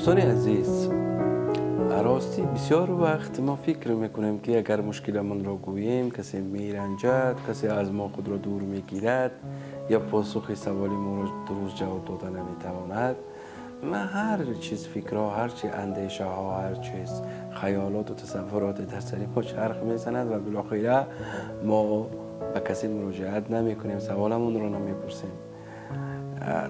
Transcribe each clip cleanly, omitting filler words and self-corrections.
Дӯстони азиз, ростӣ бисёр вақт мо фикр мекунем, ки агар мушкиламонро гӯем, касе меранҷад, касе аз мо худро дур мегирад ё посухи саволи моро дуруст ҷавоб дода наметавонад. Ма ҳар чиз фикрҳо, ҳарчи андешаҳо, ҳар чиз хаёлоту тасаввуроте дар сари мо чарх мезанад ва билохира мо ба касе муроҷиат намекунем, саволамонро намепурсем.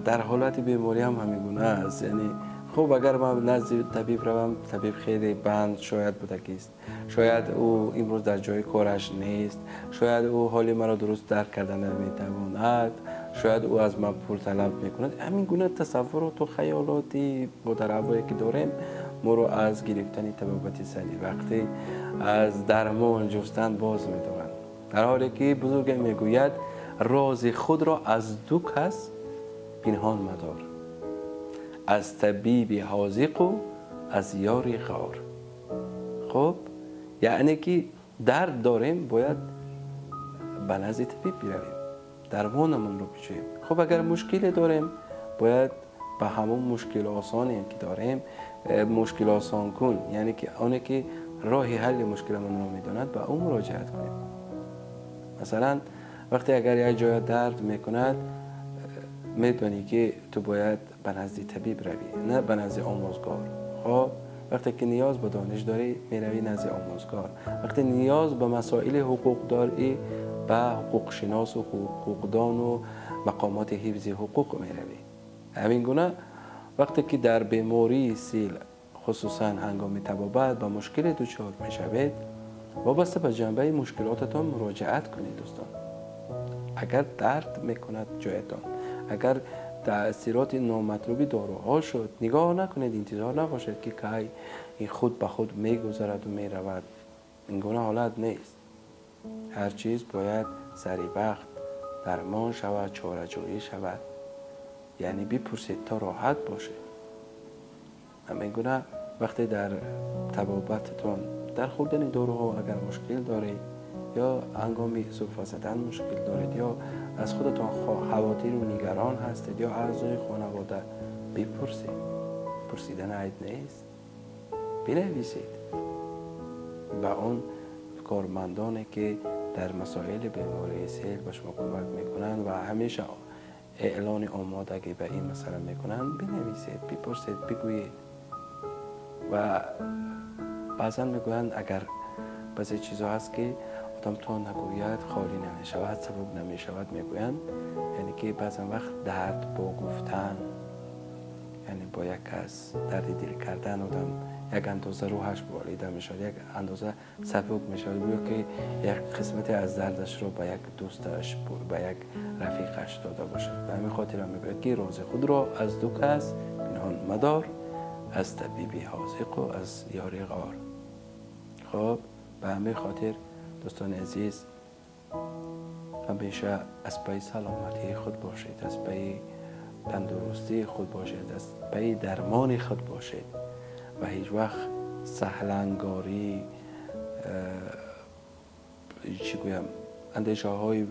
Дар ҳолати беморӣ ҳам ҳамин гуна аст. Яъне хуб, агар ман назди табиб равам, табиб хеле банд шояд будагист, шояд ӯ имрӯз дар ҷои кораш нест, шояд ӯ ҳоли маро дуруст дарк карда наметавонад, шояд ӯ аз ман пул талаб мекунад. Ҳамин гуна тасаввуроту хаёлоти бодаравое ки дорем, моро аз гирифтани табобати саривақтӣ, аз дармон ҷустан боз медоранд. Дар ҳоле ки бузурге мегӯяд: рози худро аз ду кас пинҳон мадор, аз табиби ҳозиқу аз ёри ғор. Хуб, яъне ки дард дорем, бояд ба назди табиб биравем, дармонамонро биҷӯем. Хуб, агар мушкиле дорем, бояд ба ҳамон мушкилосоне ки дорем, мушкилосонкун, яъне ки оне ки роҳи ҳалли мушкиламонро медонад, ба ӯ муроҷиат кунем. Масалан, вақте агар як ҷоя дард мекунад, медонӣ ки ту бояд ба назди табиб равӣ, на ба назди омӯзгор. Хоб, вақте ки ниёз ба дониш дорӣ, меравӣ назди омӯзгор. Вақте ниёз ба масоили ҳуқуқ дорӣ, ба ҳуқуқшиносу ҳуқуқдону мақомоти ҳифзи ҳуқуқ меравӣ. Ҳамин гуна вақте ки дар бемории сил, хусусан ҳангоми табобат, ба мушкиле дучор мешавед, вобаста ба ҷанбаи мушкилотатон муроҷиат кунед, дӯстон. Агар дард мекунад ҷоятон, агар таъсироти номатлуби доруҳо шуд, нигоҳ накунед, интизор набошед, ки кай ин худ ба худ мегузараду меравад. Ин гуна ҳолат нест. Ҳар чиз бояд сари вақт дармон шавад, чораҷӯӣ шавад. Яъне бипурсед то роҳат бошед. Ҳамин гуна вақте дар табобататон, дар хӯрдани доруҳо агар мушкил доред, ё ҳангоми сулфа задан мушкил доред, ё аз худатон хавотиру нигарон ҳастед, ё аъзои хонавода, бипурсед. Пурсидан айб нест. Бинависед ба он кормандоне ки дар масоили бемории сел ба шумо кӯмак мекунанд ва ҳамеша эълони омодагӣ ба ин масъала мекунанд. Бинависед, бипурсед, бигӯед. Ва баъзан мегӯянд, агар баъзе чизҳо ҳаст ки одам то нагӯяд холӣ намешавад, сабук намешавад, мегӯянд. Яъне ки баъзан вақт дард бо гуфтан, яъне бо як кас дарди дил кардан, одам як андоза рӯҳаш болида мешавад, як андоза сабук мешавад, гӯё ки як қисмате аз дардашро ба як дӯсташ, ба як рафиқаш дода бошад. Ба ҳамин хотира мегӯяд, ки рози худро аз ду кас пинҳон мадор, аз табиби ҳозиқу аз ёри ғор. Хуб, ба ҳамин хотир, дӯстони азиз, ҳамеша аз пайи саломатии худ бошед, аз пайи тандурустии худ бошед, аз пайи дармони худ бошед ва ҳеҷ вақт саҳлангорӣ, чӣ гӯям, андешаҳои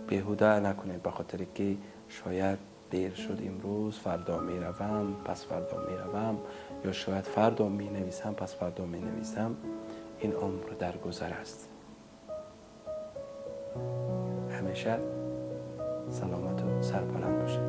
беҳуда накунед, ба хотире ки шояд дер шуд имрӯз, фардо меравам, пас фардо меравам, ё шояд фардо менависам, пас фардо менависам. Ин умр дар гузар аст. Ҳамеша саломату сарбаланд бошед.